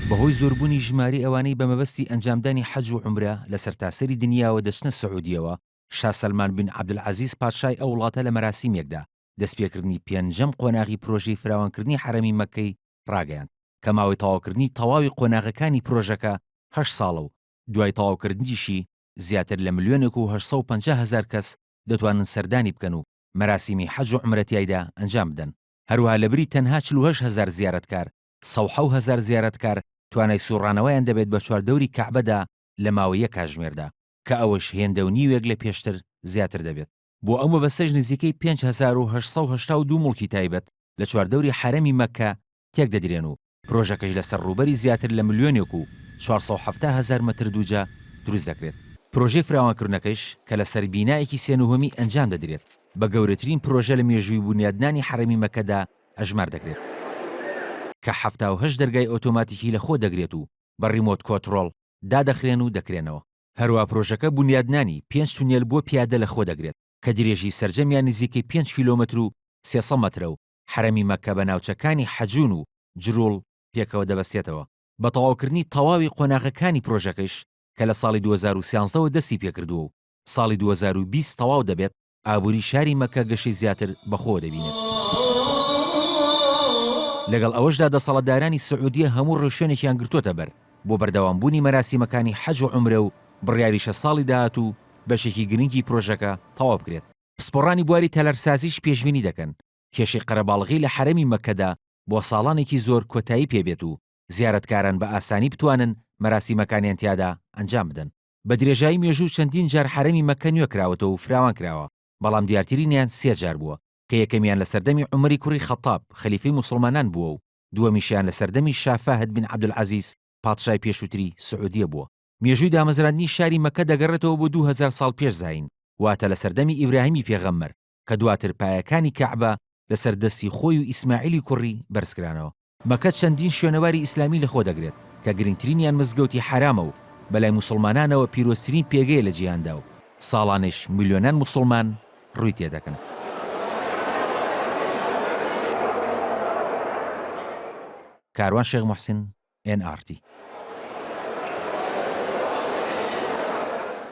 بەهۆی زۆربوونی ژمارەی ئەوانەی بە مەبەستی ئەنجامدانی حەج و عومرە لە سەرتاسەری دنیاوە دەچنە سعودیەوە، شا سەلمان بن عەبدولعەزیز پادشای ئەو وڵاتە لە مەراسیمێکدا دەستپێکردنی پێنجەم قۆناغی پرۆژەی فراوانکردنی حەرەمی مەککەی ڕاگەیاند کە ماوەی تەواوکردنی تەواوی قۆناغەکانی پرۆژەکە هەشت ساڵە و دوای تەواوکردنیشی زیاتر لە ملیۆنێک و 850 هەزار کەس دەتوانن سەردانی بکەن و مەراسیمی حەج و عومرە تیایدا ئەنجام بدەن. هەروەها لەبری تەنها 48 هەزار زیارەتکار، 107 هەزار زیارەتکار توانای سوڕانەوەیان دەبێت بە چواردەوری کەعبەدا لە ماوەی یەک کاژمێردا، کە ئەوەش هێندە و نیوێک لە پێشتر زیاتر دەبێت. بۆ ئەو مەبەستەش نزیکەی 5882 موڵکی تایبەت لە چواردەوری حەرەمی مەککە تێکدەدرێن و پرۆژەکەش لەسەر ڕووبەری زیاتر لە ملیۆنێک و 470 هەزار مەتر دووجا دروست دەکرێت. پرۆژەی فراوانکردنەکەش کە لەسەر بینایەکی سێ نهۆمی ئەنجام دەدرێت، بە گەورەترین پرۆژە لە مێژووی بونیادنانی حەرەمی مەککەدا ئەژمار دەکرێت، کە 78 دەرگای ئۆتۆماتیکی لەخۆ دەگرێت و بە ڕیمۆت کۆترۆڵ دادەخرێن و دەکرێنەوە. هەروا پرۆژەکە بونیادنانی پێنج تونێل بۆ پیادە لەخۆ دەگرێت کە درێژی سەرجەمیان نزیکەی پێنج کیلۆمەتر و 300 مەترە و حەرەمی مەککە بە ناوچەکانی حەجون و جروڵ پێکەوە دەبەستێتەوە. بە تەواوکردنی تەواوی قۆناغەکانی پرۆژەکەش کە لە ساڵی 2013 وە دەستی پێکردووە و ساڵی 2020 تەواو دەبێت، ئابووری شاری مەککە گەشەی زیاتر بەخۆوە دەبینێت. لەگەڵ ئەوەشدا دەسەڵاتدارانی سعودیە هەموو ڕێوشوێنێکیان گرتووەتە بەر بۆ بەردەوامبوونی مەراسیمەکانی حەج و عومرە و بڕیاریشە ساڵی داهاتوو بەشێکی گرنگی پرۆژەکە تەواو بکرێت. پسپۆڕانی بواری تەلارسازیش پێشبینی دەکەن کێشەی قەرەباڵغی لە حەرەمی مەککەدا بۆ ساڵانێکی زۆر کۆتایی پێبێت و زیارەتکاران بە ئاسانی بتوانن مەراسیمەکانیان تیادا ئەنجام بدەن. بە درێژایی مێژوو چەندین جار حەرەمی مەککە نوێ کراوەتەوە و فراوان کراوە، بەڵام دیارترینیان سێ جار بووە، کە یەکەمیان لە سەردەمی عومەری کوڕی خەتاب خەلیفەی موسڵمانان بووە و دووەمیشیان لە سەردەمی شا فەهد بن عەبدولعەزیز پادشای پێشووتری سعودیە بووە. مێژووی دامەزراندنی شاری مەککە دەگەڕێتەوە بۆ 2000 ساڵ پێش زایین، واتە لە سەردەمی ئیبراهیمی پێغەمبەر، کە دواتر پایەکانی کەعبە لەسەر دەستی خۆی و ئیسماعیلی کوڕی بەرزکرانەوە. مەکە چەندین شوێنەواری ئیسلامی لەخۆ دەگرێت کە گرنگترینیان مزگەوتی حەرامە و بەلای موسڵمانانەوە پیرۆزترین پێگەیە لە جیهاندا و ساڵانەش ملیۆنان موسڵمان ڕووی تێدەکەن. کاروان شێخ موحسن، ئێن ئاڕ تی.